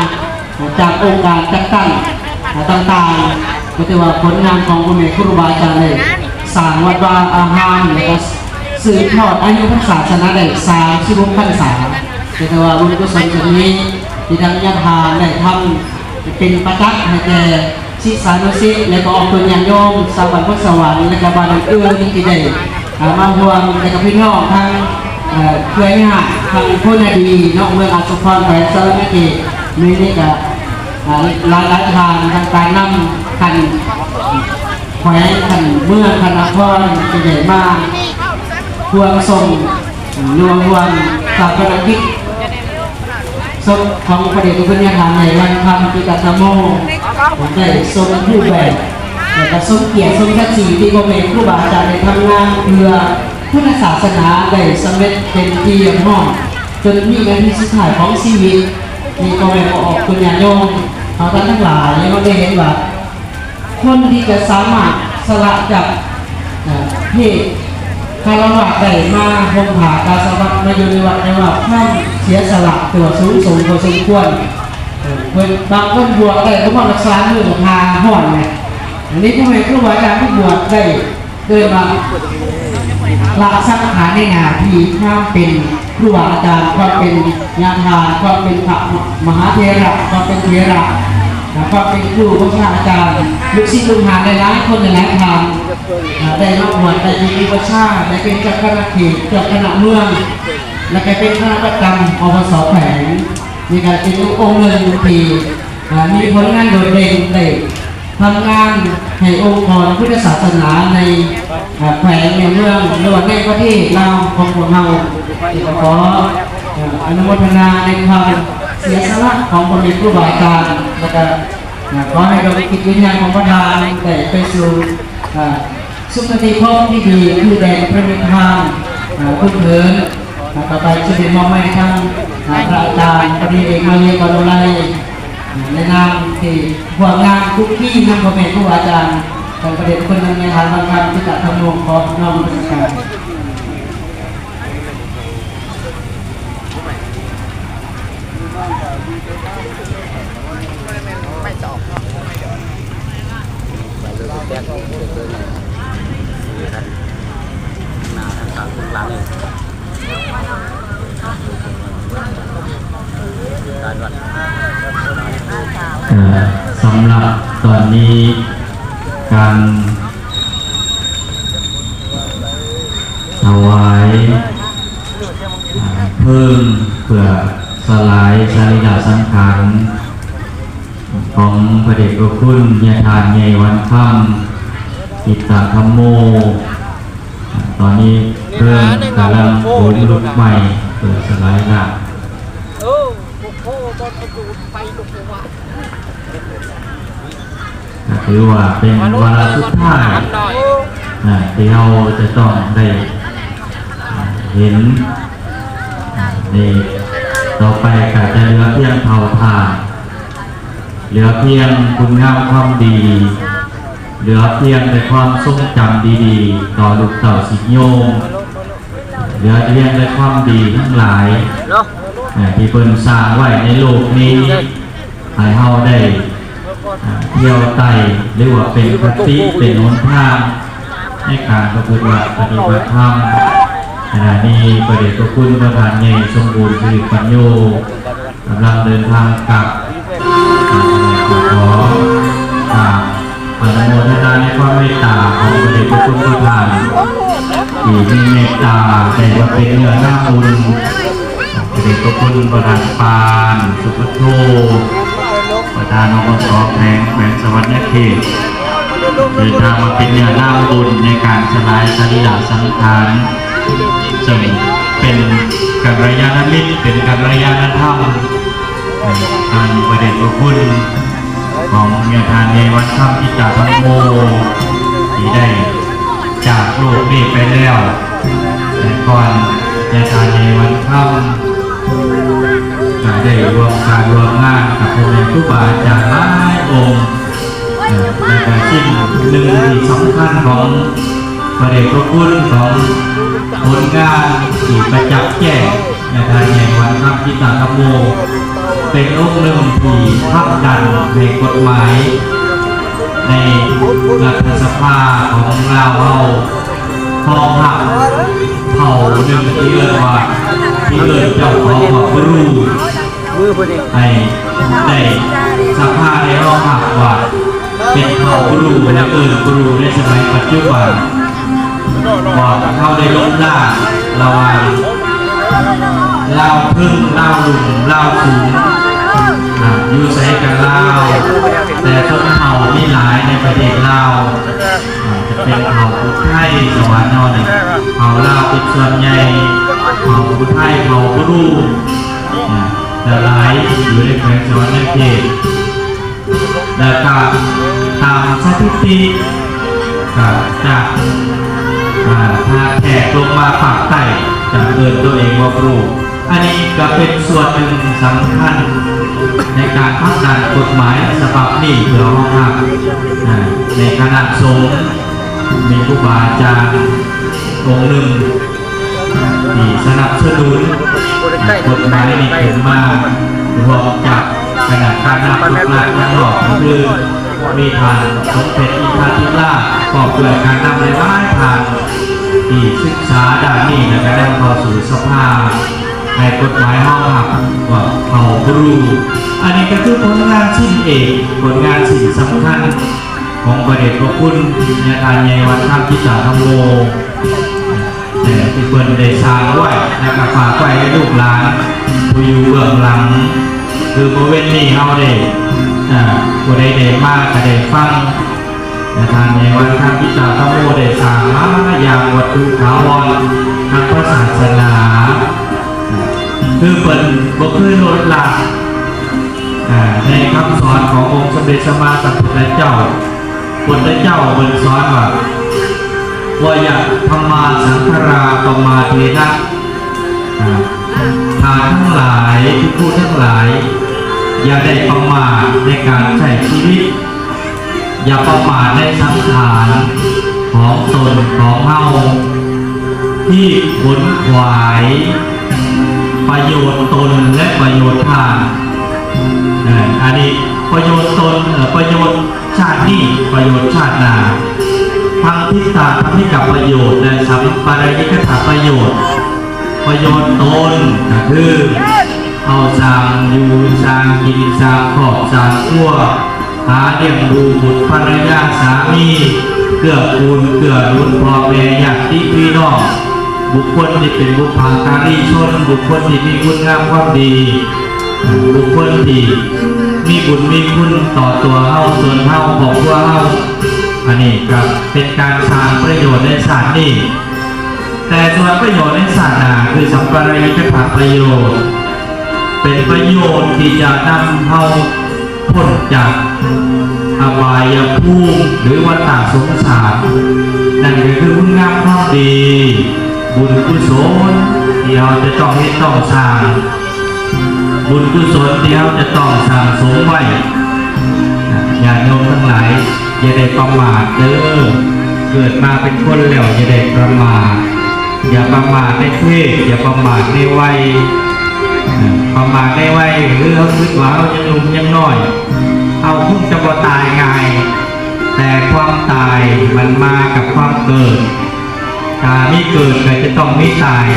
ຈາກອົງການຈັດຕັ້ງ ອາ ຕ່າງໆ ກໍຖືວ່າຜົນງານຂອງພໍ່ແມ່ຄູບາອາຈານໄດ້ສ້າງວັດວາອາຮາມ ແລະ ກໍສືບທອດອາຍຸພະສາສະໜາໄດ້ສາມສິບຫົກພັນສາ ກໍຖືວ່າບຸນກຸສົນສ່ວນນີ້ ທີ່ທາງຍາດທານໄດ້ທຳ ເປັນປະຈັກໃຫ້ແກ່ສິດສານຸສິດ ແລະ ກໍອອກຕົນຍາດໂຍມຊາວບ້ານໂພນສະຫວັນ ແລະ ກໍບ້ານອື່ນໆທີ່ໄດ້ ອ່າ ມາຮ່ວມ ແລະ ກໍພີ່ນ້ອງທາງ ເອີ ເຄືອຍາດທາງໂພນນາດີເນາະ ເມືອງອາດສະພອນ ແຂວງສະຫວັນນະເຂດ ມື້ນີ້ກໍ ອ່າ ຫຼາຍໆທ່ານ ທາງການນຳຂັ້ນແຂວງ ຂັ້ນເມືອງ ຂັ້ນນະຄອນ ທີ່ໄດ້ມາຮ່ວມສົ່ງ ຮ່ວມຮ່ວມຊາປະນະກິດ ສົບຂອງພະເດດພະຄຸນຍາທ່ານໃຫຍ່ ວັນຄຳ ກິດຕະທຳໂມ ໄດ້ສົມຮູບແບບ ແລະ ກໍສົມກຽດສົມສັກສີທີ່ພໍ່ແມ່ຄູບາອາຈານໄດ້ທຳງານເພື່ອພຸດທະສາສະໜາໄດ້ສຳເລັດເປັນທີ່ຮຽບຮ້ອຍ ຈົນວິນາທີສຸດທ້າຍຂອງຊີວິດ. ນີ້ພໍ່ແມ່ອອກຕົນຍາດໂຍມ ເຮົາທ່ານທັງຫຼາຍ ເຮົາໄດ້ເຫັນວ່າ ຄົນທີ່ຈະສາມາດສະຫຼະຈາກ ເອີ ເພດຄາລະວາດໄດ້ມາຫົ່ມຜ້າກາສາວະ ມາຢູ່ໃນວັດໃນວາ ຄວາມເສຍສະຫຼະຖືວ່າສູງສົ່ງພໍສົມຄວນ. ເອີ ເພິ່ນບາງຄົນບວກໄດ້ກໍມາລັກສາມືກໍພາຮ້ອນແຫຼະ. ອັນນີ້ພໍ່ແມ່ຄູບາອາຈານທີ່ບວກໄດ້ ໂດຍວ່າລະສັງຂານໃນໜ້າທີ່ຄວາມເປັນຄູບາອາຈານ, ຄວາມເປັນຍາທ່ານ, ຄວາມເປັນພະມະຫາເຖລະ, ຄວາມເປັນເຖລະ, ແລະ ຄວາມເປັນຄູຂອງພະອາຈານ, ລູກສິດລູກຫາຫຼາຍໆຄົນຫຼາຍໆທ່ານ ໄດ້ມາບວດ, ໄດ້ເປັນອຸປະຊາ, ໄດ້ເປັນເຈົ້າຄະນະເຂດ, ເຈົ້າຄະນະເມືອງ ແລະ ກໍເປັນຄະນະປະຈຳ ອພສ ແຂວງ. ນີ້ກໍເປັນອົງໜຶ່ງທີ່ ອ່າ ມີຜົນງານໂດດເດັ່ນ ໄດ້ທຳງານໃຫ້ອົງກອນພຸດທະສາສະໜາໃນ ອ່າ ແຂວງ ໃນເມືອງ ຫຼືວ່າໃນປະເທດລາວຂອງພວກເຮົາ. ກໍຂໍ ອ່າ ອະນຸໂມທະນາໃນຄວາມເສຍສະຫຼະຂອງພໍ່ແມ່ຄູບາອາຈານ ແລ້ວກໍ ອ່າ ຂໍໃຫ້ດວງຈິດວິນຍານຂອງພະທ່ານໄດ້ໄປສູ່ ອ່າ ສຸຄະຕິພົບທີ່ດີ ຄືແດນພະນິບພານ ອ່າ ບຸນເພີນ ແລ້ວກໍໄປສະເດັດມອບໃຫ້ທາງ ອ່າ ພະອາຈານປະດິນເອກ ມາເລຍ ກອນອຸໄລ ໃນນາມທີ່ຮ່ວມງານຄຸກຄີນຳພໍ່ແມ່ຄູອາຈານ ທ່ານປະເດັດຄຸນນຳໃຫຍ່ ທ່ານ ວັນຄຳ ກິດຕະທຳໂມ ຂໍນ້ອມນະມັດສະການ. ເອີ ສຳລັບຕອນນີ້ ການ ຖວາຍ ເອີ ເພີງເພື່ອສະຫຼາຍສະລີລະສັງຂານຂອງພະເດດພະຄຸນຍາທ່ານໃຫຍ່ວັນຄຳ ກິດຕະທຳໂມ. ຕອນນີ້ເພີງກຳລັງໂຫມລຸກໄໝ້ເພື່ອສະຫຼາຍຮ່າງ. ກໍຖືວ່າເປັນວາລະສຸດທ້າຍ ອ່າ ທີ່ເຮົາຈະຕ້ອງໄດ້ ອ່າ ເຫັນ ອ່າ ນີ້. ຕໍ່ໄປກໍຈະເຫຼືອພຽງເຖົ້າທ່ານ ເຫຼືອພຽງຄຸນງາມຄວາມດີ ເຫຼືອພຽງແຕ່ຄວາມຊົງຈຳດີໆ ຕໍ່ລູກເຕົ້າສິດໂຍມ ເຫຼືອພຽງແຕ່ຄວາມດີທັງຫຼາຍ ເນາະ ອ່າ ທີ່ເພິ່ນສ້າງໄວ້ໃນໂລກນີ້ ໃຫ້ເຮົາໄດ້ ອ່າ ທ່ຽວໄຕ່ ຫຼືວ່າເປັນຄະຕິ ເປັນຫົນທາງໃນການປະພຶດວັດປະຕິບັດທຳ. ຂະນະນີ້ ພະເດດພະຄຸນພະທ່ານໃຫຍ່ສົມບູນ ສິລິປັນໂຍ ກຳລັງເດີນທາງກັບ ຂໍກາບອະນຸໂມທະນາໃນຄວາມເມດຕາຂອງພະເດດພະຄຸນພະທ່ານ ທີ່ມີເມດຕາໄດ້ມາເປັນເນື້ອນາບຸນ ພະເດດພະຄຸນພະທ່ານປານ ສຸພັດໂທ ປະທານ ອບສ ແຂວງ ແຂວງສະຫວັນນະເຂດ ເດີນທາງມາເປັນເນື້ອນາບຸນໃນການສະຫຼາຍສະລີລະສັງຂານ ເຊິ່ງເປັນກັນລະຍານະມິດ ເປັນກັນລະຍານະທຳ ທາງພະເດດພະຄຸນຂອງຍາທ່ານໃຫຍ່ວັນຄຳ ກິດຕະທຳໂມ ທີ່ໄດ້ຈາກໂລກນີ້ໄປແລ້ວ ແຕ່ກ່ອນຍາທ່ານໃຫຍ່ວັນຄຳ ກໍໄດ້ຮ່ວມການຮ່ວມງານກັບພໍ່ແມ່ຄູບາອາຈານຫຼາຍອົງ ເອີ ແລະ ກໍສິ່ງໜຶ່ງທີ່ສຳຄັນຂອງພະເດດພະຄຸນຂອງຜົນງານທີ່ປະຈັກແຈ້ງ ຍາທ່ານໃຫຍ່ວັນຄຳ ກິດຕະທຳໂມ ເປັນອົງໜຶ່ງທີ່ຜັກດັນໃຫ້ກົດໝາຍໃນລັດຖະສະພາຂອງລາວເຮົາຮອງຮັບເຜົ່າໜຶ່ງທີ່ເອີ້ນວ່າ ທີ່ເອີ້ນເຈົ້າຂອງວ່າບຣູ ໃຫ້ໄດ້ ສະພາໄດ້ຮອງຮັບວ່າເປັນເຜົ່າບຣູ ແລະ ເອີ້ນບຣູໃນສະໄໝປັດຈຸບັນ. ພວກເຮົາໄດ້ລົບລ້າງລະຫວ່າງລາວເທິງ ລາວລຸ່ມ ລາວສູງ ອາ ຢູ່ໃສກໍລາວ ແຕ່ຊົນເຜົ່າມີຫຼາຍໃນປະເທດລາວ ອາ ຈະເປັນເຜົ່າອຸໄທ ສະຫວັນເຮົານີ້ ເຜົ່າລາວເປັນສ່ວນໃຫຍ່ ເຜົ່າອຸໄທ ເຜົ່າບຣູ ອາ ຫຼາຍຢູ່ໃນແຂວງສະຫວັນນະເຂດ. ແລ້ວກໍຕາມສະຖິຕິ ກໍຈາກ ອາ ພາກແຂກລົງມາພາກໃຕ້ ຈະເອີ້ນຕົວເອງວ່າບຣູ. ອັນນີ້ກໍເປັນສ່ວນໜຶ່ງສຳຄັນໃນການຜັກດັນກົດໝາຍສະບັບນີ້ ເພື່ອຮອງຮັບ ອາ ໃນຄະນະສົງ ມີຄູບາອາຈານອົງໜຶ່ງ ທີ່ສະໜັບສະໜູນກົດໝາຍນີ້ຂຶ້ນມາ ຮວມຈາກຄະນະການນຳທຸກລັດທາງນອກ ກໍຄືມີທ່ານສົມເດັດອິນທາທິລາດ ພ້ອມດ້ວຍການນຳຫຼາຍໆທ່ານ ທີ່ສຶກສາດ້ານນີ້ ແລ້ວກໍນຳເຂົ້າສູ່ສະພາ ໃຫ້ກົດໝາຍຮອງຮັບວ່າເຜົ່າບຣູ. ອັນນີ້ກໍຄືຜົນງານຊິ້ນເອກ ຜົນງານຊິ້ນສຳຄັນ ຂອງພະເດດພະຄຸນຍາທ່ານໃຫຍ່ວັນຄຳ ກິດຕະທຳໂມ ແຕ່ທີ່ເພິ່ນໄດ້ສ້າງໄວ້ ແລະ ກໍຝາກໄວ້ໃຫ້ລູກຫຼານຜູ້ຢູ່ເບື້ອງຫຼັງ. ຄືມື້ເວັນນີ້ເຮົາໄດ້ ເອີ ຜູ້ໃດໄດ້ມາກໍໄດ້ຟັງ ຍາທ່ານໃຫຍ່ວັນຄຳ ກິດຕະທຳໂມ ໄດ້ສ້າງຫຼາຍຢ່າງວັດຖຸຖາວອນທາງພະສາສະໜາ ຄືເພິ່ນບໍ່ເຄີຍລົດລະ ອາ ໃນຄຳສອນຂອງອົງສົມເດັດສຳມາສຳພຸດທະເຈົ້າ, ພຸດທະເຈົ້າເພິ່ນສອນວ່າ ວະຍະທຳມາ ສັງຂາຣາ ປະມາເທນະ ອາ ທ່ານທັງຫຼາຍ, ພິກຂຸທັງຫຼາຍ, ຢ່າໄດ້ປະໝາດໃນການໃຊ້ຊີວິດ, ຢ່າປະໝາດໃນສັງຂານຂອງຕົນຂອງເຮົາ ທີ່ຂົນຂວາຍປະໂຫຍດຕົນ ແລະ ປະໂຫຍດທ່ານ. ເອີ ອັນນີ້ປະໂຫຍດຕົນ ເອີ ປະໂຫຍດຊາດນີ້ ປະໂຫຍດຊາດໜ້າ ທັງທິດຕາທຳມິກະປະໂຫຍດ ແລະ ສຳປາລາຍິກະຖະປະໂຫຍດ. ປະໂຫຍດຕົນກໍຄືເຮົາສ້າງຢູ່ ສ້າງກິນ ສ້າງຄອບ ສ້າງຄົວ ຫາລ້ຽງດູບຸດພະລະຍາສາມີ ເກື້ອກູນເກື້ອໜູນພໍ່ແມ່ຍາດຕິພີ່ນ້ອງ ບຸກຄົນທີ່ເປັນບຸບພາກາລີຊົນ ບຸກຄົນທີ່ມີຄຸນງາມຄວາມດີ ບຸກຄົນທີ່ມີບຸນມີຄຸນຕໍ່ຕົວເຮົາ ຊົນເຮົາ ຄອບຄົວເຮົາ. ອັນນີ້ກໍເປັນການສ້າງປະໂຫຍດໃນຊາດນີ້ ແຕ່ສ່ວນປະໂຫຍດໃນຊາດໜ້າ ຄືສຳປາລາຍິກະຖະປະໂຫຍດ ເປັນປະໂຫຍດທີ່ຈະນຳເຮົາພົ້ນຈາກອະບາຍະພູມ ຫຼື ວັດຕະສົງສານ. ນັ້ນກໍຄືຄຸນງາມຄວາມດີ ບຸນກຸສົນທີ່ເຮົາຈະຕ້ອງເຮັດຕ້ອງສ້າງ ບຸນກຸສົນທີ່ເຮົາຈະຕ້ອງສັ່ງສົມໄວ້. ຍາດໂຍມທັງຫຼາຍ ຢ່າໄດ້ປະໝາດເດີ້. ເກີດມາເປັນຄົນແລ້ວ ຢ່າໄດ້ປະໝາດ. ຢ່າປະໝາດໃນເພດ, ຢ່າປະໝາດໃນໄວ. ປະໝາດໃນໄວ ຄືເຮົາຄິດວ່າເຮົາຍັງໜຸ່ມຍັງນ້ອຍ, ເຮົາຄົງຈະບໍ່ຕາຍງ່າຍ. ແຕ່ຄວາມຕາຍມັນມາກັບຄວາມເກີດ. ຖ້າມີເກີດກໍຈະຕ້ອງມີຕາຍ.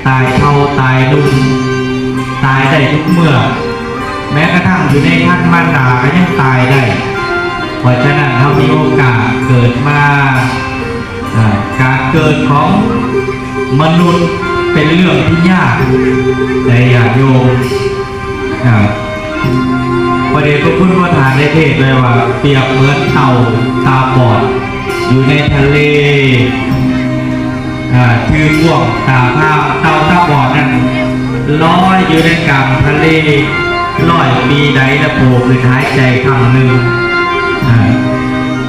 ຕາຍເຖົ້າຕາຍໜຸ່ມ ຕາຍໄດ້ທຸກເມື່ອ. ແມ້ກະທັ່ງຢູ່ໃນຄັນມານດາກໍຍັງຕາຍໄດ້. ເພາະສະນັ້ນ ເຮົາມີໂອກາດເກີດມາ, ອາ, ການເກີດຂອງມະນຸດເປັນເລື່ອງທີ່ຍາກໃດ໋ ຍາດໂຍມ. ອາ, ພະເດດພະຄຸນພະທ່ານໄດ້ເທດໄວ້ວ່າ ປຽບເໝືອນເຕົ່າຕາບອດຢູ່ໃນທະເລ. ອາ, ຖືກບ່ວງຕາພາມ ເຕົ່າຕາບອດນັ້ນລອຍຢູ່ໃນກາງທະເລຮ້ອຍປີໃດ ແລ້ວໂຜຂຶ້ນຫາຍໃຈຄັ້ງໜຶ່ງ. ອາ,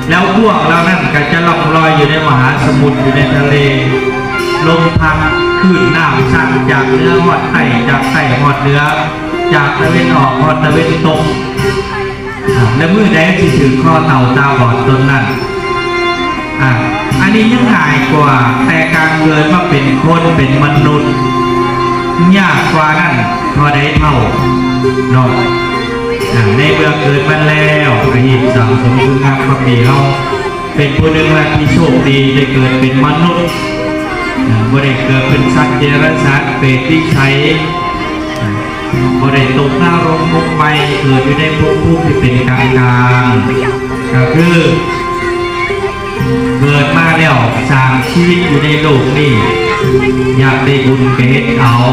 ແລ້ວບ່ວງເຫຼົ່ານັ້ນກໍຈະລ່ອງລອຍຢູ່ໃນມະຫາສະໝຸດ ຢູ່ໃນທະເລ. ລົມພັດ ຄື້ນນ້ຳຊັດຈາກເໜືອຮອດໃຕ້, ຈາກໃຕ້ຮອດເໜືອ, ຈາກຕາເວັນອອກຮອດຕາເວັນຕົກ. ອາ, ແລະ ມື້ໃດຊິຖືກຄໍເຕົ່າຕາບອດຕົນນັ້ນ. ອາ, ອັນນີ້ຍັງງ່າຍກວ່າ, ແຕ່ການເກີດມາເປັນຄົນເປັນມະນຸດ ຍາກກວ່ານັ້ນເທົ່າໃດເທົ່າເນາະ. ອາ, ໃນເມື່ອເກີດມາແລ້ວ ກໍຮີບສັ່ງສົມຄຸນງາມຄວາມດີເຮົາ ເປັນຜູ້ໜຶ່ງລະທີ່ໂຊກດີໄດ້ເກີດເປັນມະນຸດ, ອາ, ບໍ່ໄດ້ເກີດເປັນສັດເດຍລະສານ ເປດ ວິໄສ, ອາ, ບໍ່ໄດ້ຕົກນະລົກໝົກໄໝ້, ເກີດຢູ່ໃນພົບພູມທີ່ເປັນກາງໆ. ກໍຄືເກີດມາແລ້ວສ້າງຊີວິດຢູ່ໃນໂລກນີ້, ຢາກໄດ້ບຸນກໍເຮັດເອົາ,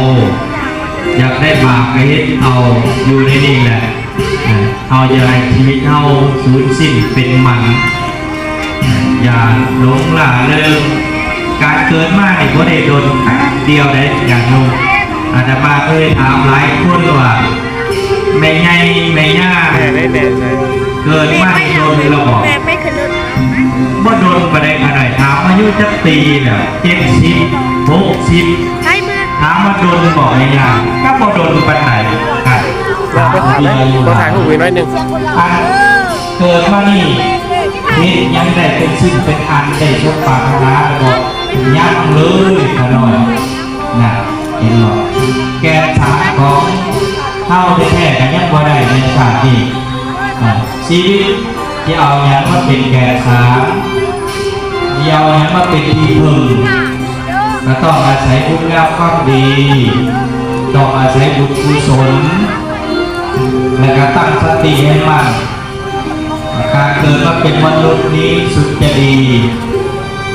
ຢາກໄດ້ບາບກໍເຮັດເອົາ, ຢູ່ໃນນີ້ແຫຼະ. ເຮົາຢ່າໃຫ້ຊີວິດເຮົາສູນສິ້ນເປັນໝັນ, ຢ່າຫຼົງຫຼ້າເລີງ. ການເກີດມານີ້ບໍ່ໄດ້ດົນແປັບດຽວໃດ໋ ຍາດໂຍມ. ອາດຕະມາເຄີຍຖາມຫຼາຍຄົນວ່າ ແມ່ໃຫຍ່ແມ່ຍ່າ ແມ່ໄດ້ແມ່ໃດ ເກີດມານີ້ດົນແລ້ວບໍ່? ແມ່ໄປຂຶ້ນລົດ ບໍ່ດົນປານໃດ. ຂ້ານ້ອຍຖາມອາຍຸຈັກປີແລ້ວ? ເຈັດສິບ ຫົກສິບ ໃຊ້ມື ຖາມວ່າດົນບໍ່ແມ່ຍ່າ? ກໍບໍ່ດົນປານໃດ. ບໍ່ ບໍ່ຖ່າຍຮູບອີກໜ້ອຍໜຶ່ງ. ອັນເກີດມານີ້ເຮັດຫຍັງໄດ້ເປັນສິ່ງເປັນອັນ ໄດ້ສົມປາດຖະໜາແລ້ວບໍ່? ຍັງເລີຍ ຂ້ານ້ອຍນະ. ເຫັນບໍ່? ແກ່ນສານຂອງເຮົາແທ້ໆກໍຍັງບໍ່ໄດ້ໃນຊາດນີ້. ອາ, ຊີວິດຈະເອົາຫຍັງມາເປັນແກ່ນສານ? ຈະເອົາຫຍັງມາເປັນທີ່ເພິ່ງ? ກໍຕ້ອງອາໄສບຸນງາມຄວາມດີ, ຕ້ອງອາໄສບຸນກຸສົນ, ແລະ ກໍຕັ້ງສະຕິໃຫ້ໝັ້ນ. ການເກີດມາເປັນມະນຸດນີ້ສຸດຈະດີ,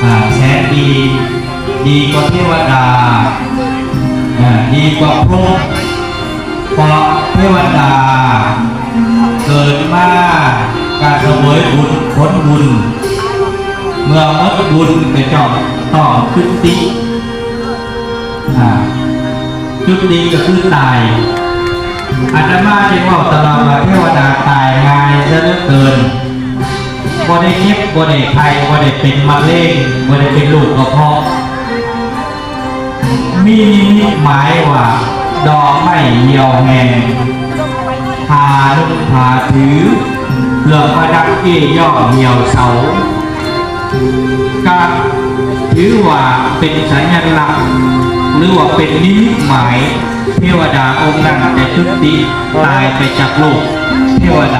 ອາ, ແສນດີ, ດີກວ່າເທວະດາ, ອາ, ດີກວ່າພົມ, ເພາະເທວະດາເກີດມາກະສະເຫວີຍບຸນຜົນບຸນ, ເມື່ອໝົດບຸນກໍຕ້ອງ, ຕ້ອງຈຸຕິ. ອາ, ຈຸຕິກໍຄືຕາຍ. ອາດຕະມາຈຶ່ງເວົ້າຕະຫຼອດວ່າເທວະດາຕາຍງ່າຍຊະເຫຼືອເກີນ, ບໍ່ໄດ້ເຈັບ, ບໍ່ໄດ້ໄຂ້, ບໍ່ໄດ້ເປັນມະເຮັງ, ບໍ່ໄດ້ເປັນໂລກກະເພາະ. ມີນິມິດໝາຍວ່າດອກໄມ້ຫ່ຽວແຫ້ງ, ຜ້ານຸ່ງຜ້າຖື, ເຄື່ອງປະດັບເອ້ຍ້ອງຫ່ຽວເຊົາ. ກໍຖືວ່າເປັນສັນຍະລັກ ຫຼືວ່າເປັນນິມິດໝາຍ ເທວະດາອົງນັ້ນຈະຈຸຕິຕາຍໄປຈາກໂລກເທວະດາ.